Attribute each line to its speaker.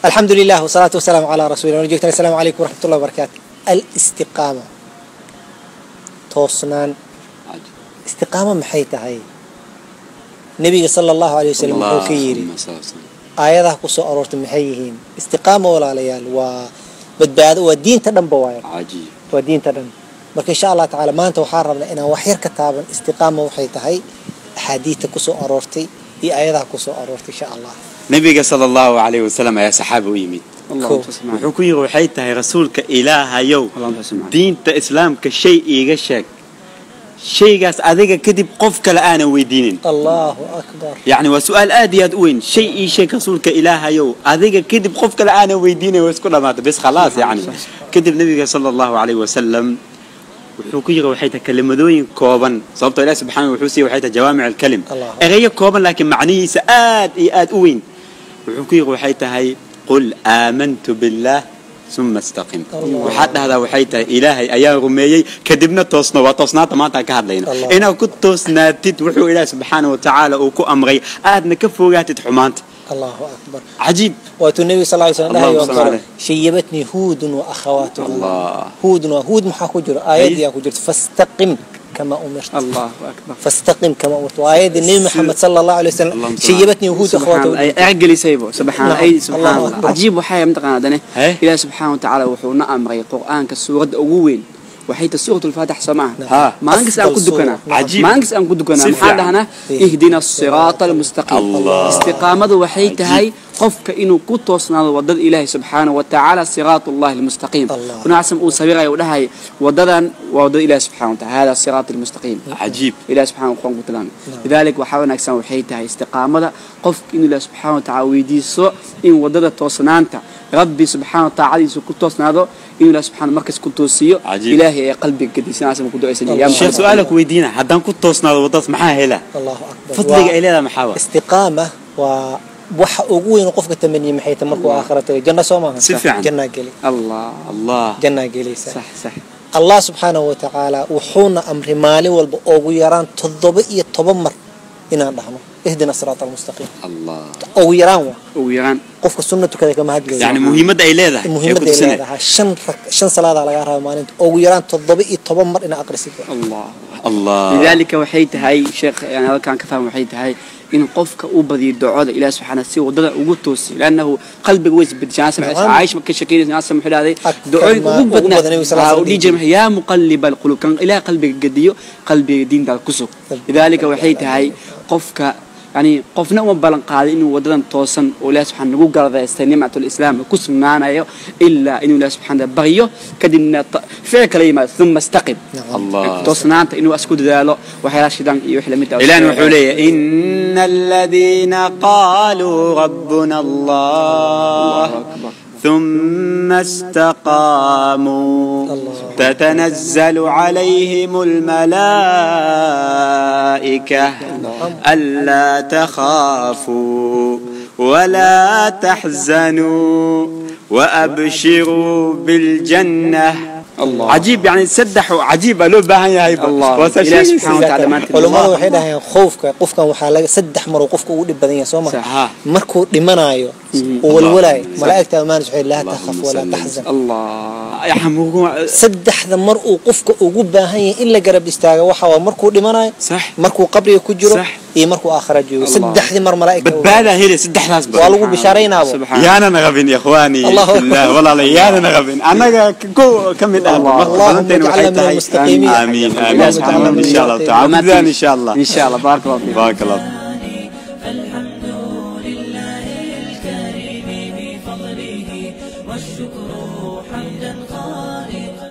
Speaker 1: الحمد لله والصلاة والسلام على رسول الله. السلام عليكم ورحمة الله وبركاته. الاستقامة toosnaan. Istiqaama maxay tahay? Nabiga sala allahu alayh wasalam wuxuu ka yidhi, aayadaha ku soo aroortay maxay yihiin? Istiqaama walaalayaal waa badbaado, waa diinta dhanba waaya, waa diinta dhan. Marka insha allah tacaala maanta waxaan rabnaa inaan wax yar ka taaban istiqaama waxay tahay, axaadiidta ku soo aroortay iyo aayadaha ku soo aroortay insha allah.
Speaker 2: Nabiga sala allahu calayhi wasalam ayaa saxaabi u yimid, wuxuu ku yidhi waxay tahay, rasuulka ilaahayow, diinta islaamka shay iiga sheeg, shaygaas adiga kadib qof kale aanan weydiinin.
Speaker 1: Allahu akbar.
Speaker 2: Yacni waa su-aal aad iyo aad u weyn. Shay ii sheeg rasuulka ilaahayow, adiga kadib qof kale aanan weydiinayn, waa isku dhamaatay bes khalaas. Yacni kadib nabiga sala allahu calayhi wasalam wuxuu ku yiri waxay tahay kelimadooyin kooban, sababtoo ilaah subxaanahu wuxuu siiyey waxay tahay jawaamic alkalim, ereyo kooban laakiin macnihiisa aad iyo aad u weyn. Wuxuu ku yiri waxay tahay qul aamantu billah uma istaqim. Waxaad dhahdaa waxay tahay ilaahay ayaan rumeeyey, kadibna toosno. Waa toosnaanta maanta aan ka hadlayno, inaad ku toosnaatid wuxuu ilaahay subxaana wa tacaala uu ku amray, aadna ka fogaatid xumaanta.
Speaker 1: Allahu akbar.
Speaker 2: Cajiib.
Speaker 1: Waatuu nabiga sal ly slam dhahay oo kale, shayabatnii huudun wa akhawaatuha. Huudun waa huud, maxaa ku jiro? Aayadii aa ku jirto fastaqim kama umirт.
Speaker 3: Allahu akbar.
Speaker 1: Fastaqim kama umirт waa aayadii nebi maxamed sala allahu alay wasalam, shayabatnii huud akhawaatuha
Speaker 3: ay ergelisaybo. Subxaan ay subxaan allah, cajiib. Waxay mataqaanaa dane ilaah subxaana wa tacaala wuxuu na amray qur'aanka suuradda ugu weyn waxay tahay suuratu alfaatix, soo maaha? Maalin kasta aan ku dukanaa, maalin kasta aan ku dukanaa maxaan dhahnaa? Ihdina asiraata almustaqiim. Istiqaamadu waxay tahay qofka inuu ku toosnaado wadada ilaahay subxaana wa tacaala, siraat allahi almustaqiim. Unacasam uu sawiraya uu dhahay wadadan waa wadada ilahi subxana wa taala, hada siraat almustaqiim.
Speaker 2: Cajiib.
Speaker 3: Ilahi subxana wa quraan ku tilmaamay. Lidalik waxaa wanaagsan waxay tahay istiqaamada qofka inuu ilahi subxaana wa tacaala weydiiso in wadada toosnaanta rabbi subxaana wa tacaala ku toosnaado, inuu ilahi subxaana markas ku toosiyo, ilaahay ee qalbiga gadisan ku ducaysan.
Speaker 2: Sheekh, su-aala ku weydiina, haddaan ku toosnaado wadadaas maxaa helaa?
Speaker 1: Allahu akbar.
Speaker 2: Fadliga ay leedahay maxaa waa?
Speaker 1: Istiqaama waa waxa ugu weyn qofka tamaniye. Maxay tahay markuu aakhira tagay? Janno soo maaha?
Speaker 2: Si fiican.
Speaker 1: Jannaa geli.
Speaker 3: Allah.
Speaker 2: Allah.
Speaker 1: Jannaa gelaysa.
Speaker 3: Sax sax.
Speaker 1: Allah subxaanahu wa tacaala wuxuuna amray maalin walba ugu yaraan 17 mar inaan dhahno ihdina siraata almustaqiim.
Speaker 2: Allah.
Speaker 1: Ugu yaraan waa
Speaker 3: ugu yaraan.
Speaker 1: Qofka sunna tukada kama hadlayo.
Speaker 2: Yani muhiimadda ay leedahay.
Speaker 1: Muhiimadda ay leedahay, shan salaadaa lagaa rabaa maalinta, ugu yaraan 17 mar inaa aqrisid.
Speaker 3: Allah.
Speaker 2: Allah.
Speaker 3: Lidaalika waxay tahay sheekh, yani halkaan ka faham waxay tahay in qofka uu badiyo ducada ilaah subxaana si wadada ugu toosiyo, laannahu qalbiga way isbedeshaa. Caaisha markay sheekeynaysa asam wuxuu dhahday ducooyinka ugu badnaa uu dhihi jiray, yaa muqalliba alqulub, kan ilaah qalbiga gediyo, qalbiga diintaada ku sug. Lidaalika waxay tahay qofka yani qofna uma ballan qaaday inuu wadadan toosan oo ilaah subxaana nagu galadaystay nimcatul islaam ku sugnaanayo ilaa inuu ilaah subxaana baryo, kadibna ficil kala yimaado, thumma istaqim.
Speaker 2: Allah.
Speaker 3: Toosnaanta inuu asku dadaalo waxyaalaha shidaanka iyo wixii lamid ah.
Speaker 2: Ilaahna wuxuu leeyahay ina aladiina qaaluu rabbuna allah ثم استقاموا تتنزل عليهم الملائكة ألا تخافوا ولا تحزنوا وأبشروا بالجنة.
Speaker 3: الله.
Speaker 2: عجيب. يعني سدحوا عجيب لو باهن يا هيبة.
Speaker 3: الله. إله سبحانه وتعالى maanta
Speaker 1: Culummadu waxay dhahayeen khoofka qofkan waxaa laga saddex mar uu qofka ugu dhib badan yahay, soo ma? Markuu dhimanaayo uu walwalaayo, malaa'igta amaanis waxay laa takhaf walaa taxzan.
Speaker 3: Allah.
Speaker 1: Saddexda mar uu qofka ugu baahan yahay in la garab istaago waxa waa markuu dhimanayo, markuu qabriga ku jiro iyo markuu aakhira joogo. Saddexdii mar malaa'igta
Speaker 2: badbaadaa helay saddexdaas.
Speaker 1: Waa lagu bishaaraynaabo.
Speaker 2: Yaanan rabin ikhwaani fillah, walaala yaanan rabin annaga ko ka mid ah marka badanteena waxay tahay. Aamiin aamiin, insha allah tacaala, insha allah.
Speaker 3: Insha allah, baarak allah fiik.
Speaker 2: Baarak allah.
Speaker 4: فالحمد لله الكريم بفضله والشكر حمدا خالقا.